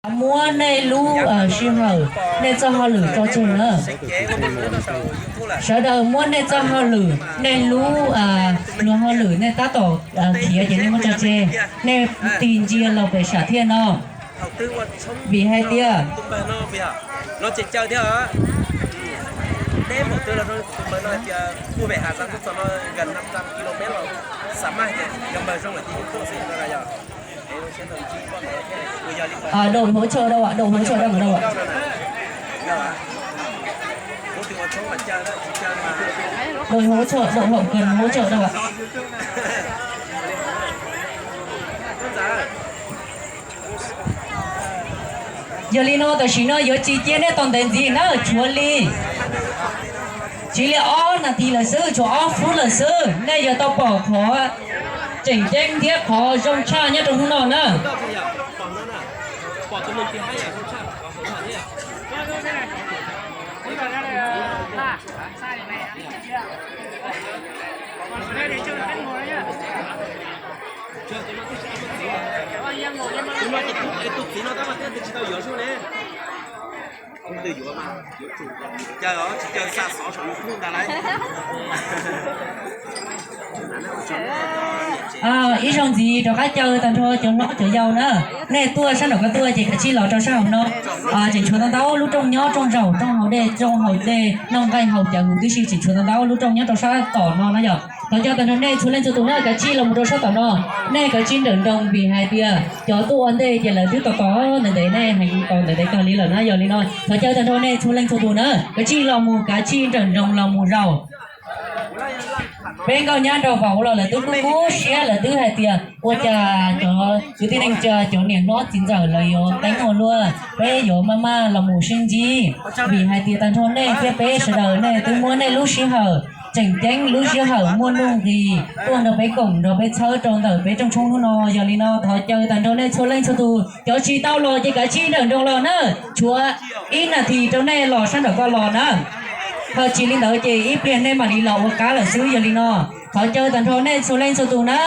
Muab nej lub sij hawm, nej txoj hauj lwm tso tseg na. Sawv daws muab nej txoj hauj lwm, nej lub luag hauj lwm nej tab tom khiav ces nej muab tso tseg, nej tig ntsia los pem sam thiaj no. Vim hais tias Đội hỗ trợ đâu ạ? Đội hỗ trợ đang ở đâu ạ? Đội hỗ trợ, đội hậu cần hỗ trợ đâu ạ? Yog li no tam sim no yuav tsis cia nej tos ntev ntxiv na, tshuav li, tsis li ob nas this lawm xwb, tshuav ob phút lawm xwb, nej yuav tau pom qhov tseem ceeb thiab qhov zoo tshaj nyob rau hnub no na. Ib zaug ntxiv rov qab caw tag nrho cov hlob cov yau na, nej tuaj sab nraum ko tuaj ces kav tsij los rau sab hauv no. Tseem tshuav ntau ntau lub rooj nyob rooj zaum rooj haus dej rooj haus dej noj nqaij haus cawv huv tib si, tseem tshuav ntau ntau lub rooj nyob rau sab tom no na yom. Thov caw tag nrho nej txhua leej txhua tus na, kav tsij los mus rau sab tom no. Nej kav tsij nrawm nroos vim hais tias cov tuaj ua ntej ces lawv twb tos tos ntev ntev, nej heev tos ntev ntev kawg li lawm na. Yog li no thov caw tag nrho nej txhua leej txhua tus na, kav tsij los mus kav tsij nrawm nroos los mus zaum. Peb nkauj nyab nraug vauv los lawv twb kub kub siab, lawv twb hais tias ua cas cov kwv tij neej tsa cov niam hlob txiv ntxawm lawv yuav teeb ua luaj, peb yuav maj maj los mus sib ntsib. Vim hais tias tag nrho nej thiab peb sawv daws nej twb muab nej lub sij hawm tseem ceeb, lub sij hawm muaj nuj nqis tuaj nrog peb koom nrog peb txhawb rau ntawm peb rooj tshoob hnub no. Yog li no thov caw tag nrho nej txhua leej txhua tus, cov tsis tau los ces kav tsij nrawm nroos los na, tshuav ib nas this rau nej los sab nraum ko los na. Ho tsis li ntawd ces ib pliag nej mam li los ua qab lawm xwb. Yog li no thov caw tag nrho nej txhua leej txhua tus na.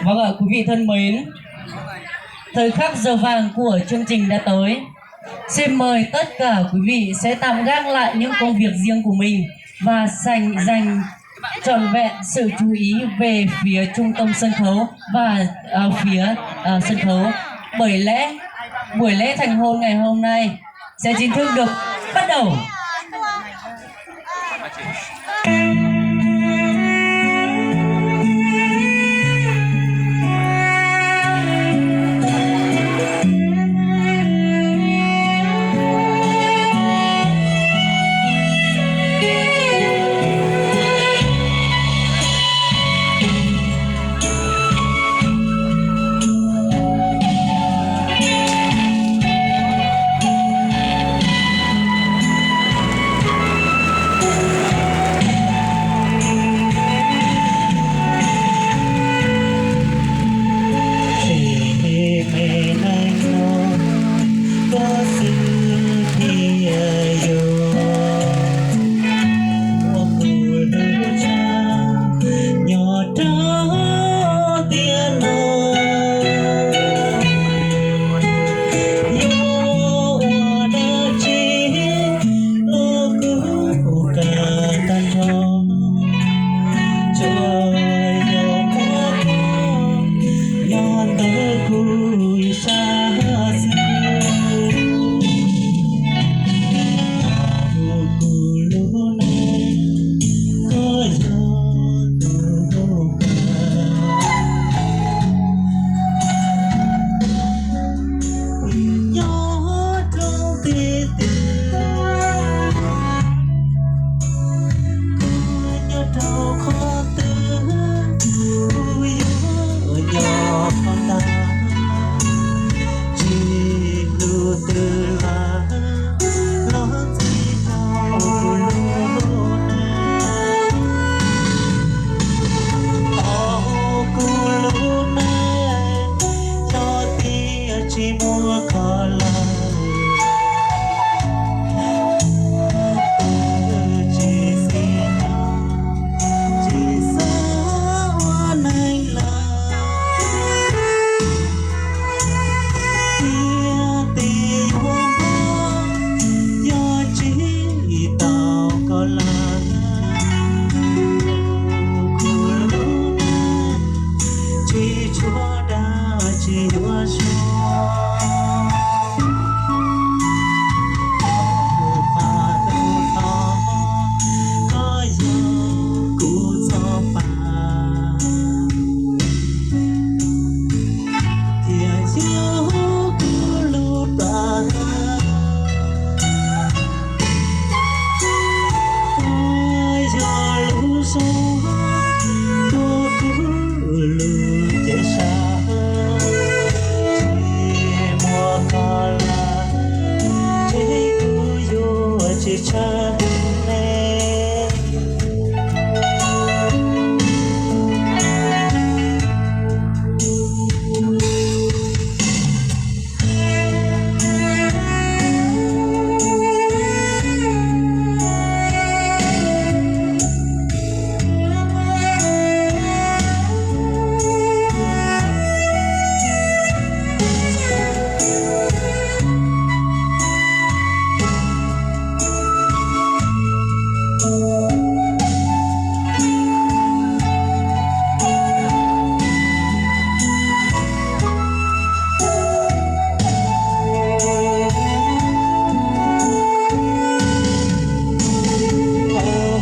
Vâng ạ, quý vị thân mến, thời khắc giờ vàng của chương trình đã tới. Xin mời tất cả quý vị sẽ tạm gác lại những công việc riêng của mình và dành, dành trọn vẹn sự chú ý về phía trung tâm sân khấu và, ờ, phía, ờ, sân khấu. Bởi lẽ buổi lễ thành hôn ngày hôm nay sẽ chính thức được bắt đầu. Yuav zoo, qhov tus thov, koj yog kuv txoj pa, thiaj yog kuv lub plab. Koj yog lub zog tuav kuv lub cev sab, tsis muaj koj lawm, ces kuv yuav tsis tshua me.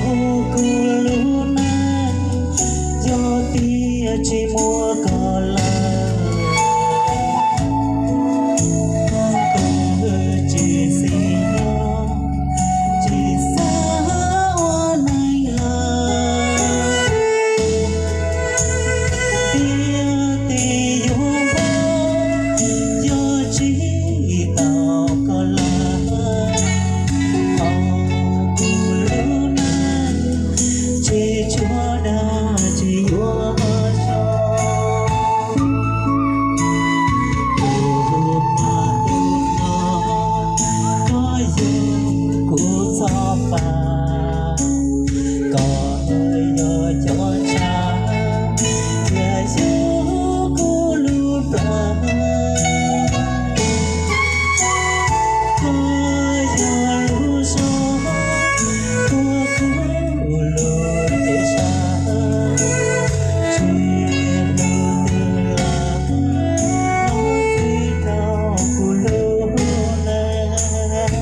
Hauv kuv lub neej, yog tias tsis muaj koj lawm, kuv tsis xis nyob, tsis xav ua neej lawm. Tiag tiag yuav npau, yog tsis tau koj lawm, hauv kuv lub neej, tsis tshuav dab tsi yuav zoo. Kuv pab tus no, koj yog kuv txoj pa, koj yog cov tshav, thiaj yog kuv lub plab. Koj yog lub zog tuav kuv lub cev sab, tsis hlub twg lawm, los txij rau kuv lub neej.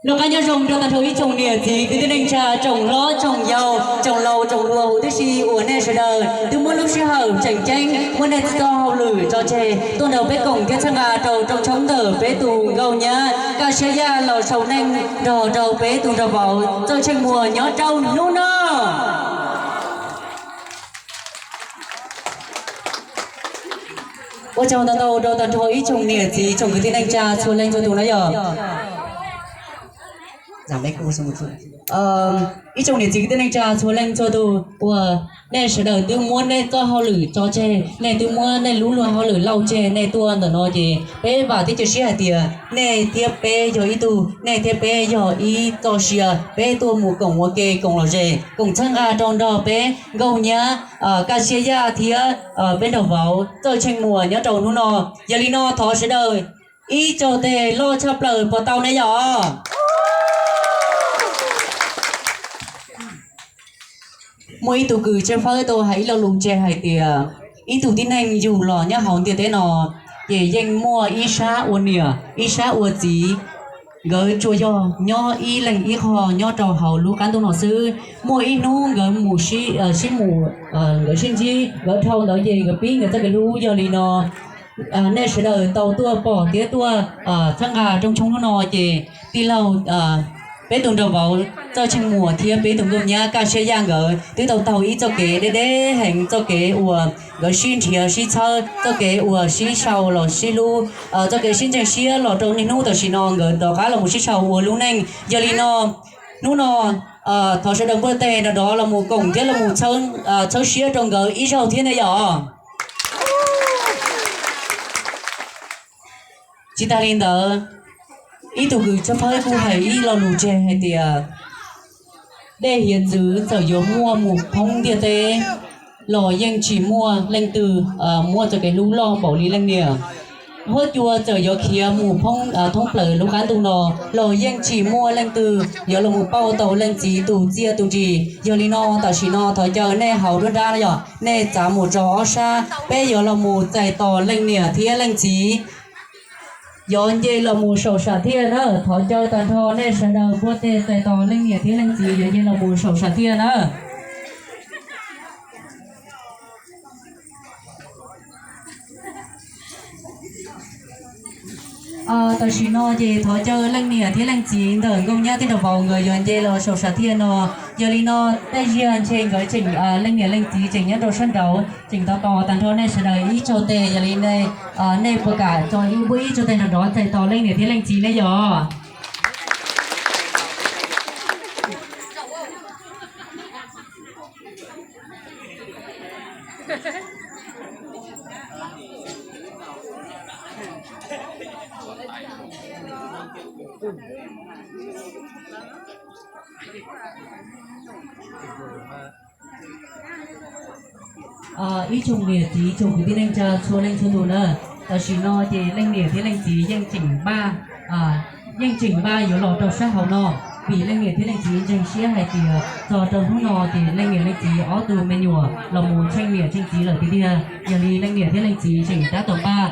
Noj qab nyob zoo rau tag nrho ib tsoom niam txiv kwv tij neej tsa, tsoom hlob tsoom yau, tsoom laus tsoom hluas huv tib si uas nej sawv daws twb muab lub sij hawm tseem ceeb, muab nej txoj hauj lwm tso tseg tuaj nrog peb koom thiab txhawb nqa rau rooj tshoob ntawm peb tus nkauj nyab Kaj Siab Yaj los sau neej nrog rau peb tus nraug vauv Txawj Tsheej Muas nyob rau hnub no. Ua tsaug ntau ntau rau tag nrho ib tsoom niam txiv tsoom kwv tij neej tsa txhua leej txhua tus na yom. Ib tsoom niam txiv kwv tij neej tsa txhua leej txhua tus uas nej sawv daws twb muab nej txoj hauj lwm tso tseg, nej twb muab nej lub luag hauj lwm lauj tseg, nej tuaj ntawm no ces peb vam thiab cia siab hais tias nej thiab peb yog ib tug, nej thiab peb yog ib txoj sia, peb tuaj mus koom ua ke koom lom zem koom txhawb nqa rau nrog peb nkauj nyab Kaj Siab Yaj thiab peb nraug vauv Txawj Tsheej Muas nyob rau hnub no. Yog li no thov sawv daws ib tsaug tes loj tshaj plaws puas tau ne yom? Muaj ib tug kws tswv fawb tau hais ib lo lus tseg hais tias ib tug tib neeg yug los nyob hauv ntiaj teb no ces yeej muaj ib sab ua niam ib sab ua txiv. Nkawd tsuas yog nyob ib leeg ib qho nyob rau hauv lub qab ntuj no xwb. Muaj ib hnub nkawd mus sib, sib mus, nkawd sib ntsib, nkawd dhau ntawd ces nkawd pib nkawd txoj kev hlub. Yog li no nej sawv daws tau tuaj pom thiab tuaj txhawb nqa rooj tshoob hnub no ces tij laug, peb tus nraug vauv Txawj Tsheej Muas thiab peb tus nkauj nyab Kaj Siab Yaj nkawd twb tau taug ib txoj kev deb deb heev, txoj kev uas nkawd sib nrhiav sib txhawb, txoj kev uas sib sau los sib hlub, txoj kev sib ntseeg siab los rau niaj hnub tam sim no nkawd rov qab los mus sib sau ua lub neej. Yog li no, hnub no thov sawv daws npuaj teg nrov nrov los mus koom thiab los mus txhawb siab rau nkawd ib zaug thiab ne yom. Tsis tas li ntawd, ib tug kws tshawb fawb kuj hais ib lo lus tseg hais tias, dej hiav txwv txawm yuav muaj mus thoob ntiaj teb los yeej tsis muaj leej twg muaj txoj kev hlub loj npaum li leej niam. Huab cua txawm yuav khiav mus thoob plaws lub qab ntuj no los yeej tsis muaj leej twg yuav los mus pauj tau leej txiv tus txiaj tus ntsig. Yog li no tam sim no thov caw nej hauv nruab nrab no yog nej txav mus rau ob sab, peb yuav los mus txais tos leej niam thiab leej txiv. Yuav nce los mus saum sam thiaj na, thov caw tag nrho nej sawv daws npuaj teg txais tos leej niam thiab leej txiv yuav nce los mus saum sam thiaj na. Tam sim no ces thov caw leej niam thiab leej txiv ntawm nkauj nyab thiab nraug vauv nkawd yuav nce los saum sam thiaj no. Yog li no, tej zaum ntshe nkawd tseem, leej niam leej txiv tseem nyob rau sab nraud tseem tos tos tag nrho nej sawv daws ib tsaug teg. Yog li ne, nej puas kam tso ib npuaj ib tsaug teg nrov nrov txais tos leej niam thiab leej txiv ne yom? Ib tsoom niam txiv tsoom kwv tij neej tsa txhua leej txhua tus na, tam sim no ces leej niam thiab leej txiv yeej tseem npaj, yeej tseem npaj yuav los rau sab hauv no, vim leej niam thiab leej txiv ntseeg siab hais tias txog rau hnub no ces leej niam leej txiv ob tug me nyuam los mus tsheej niam tsheej txiv lawm tiag tiag. Yog li leej niam thiab leej txiv tseem tab tom npaj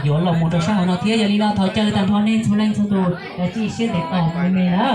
yuav los mus rau sab hauv no thiab. Yog li no thov caw tag nrho nej txhua leej txhua tus txij siab ntev tos me me na.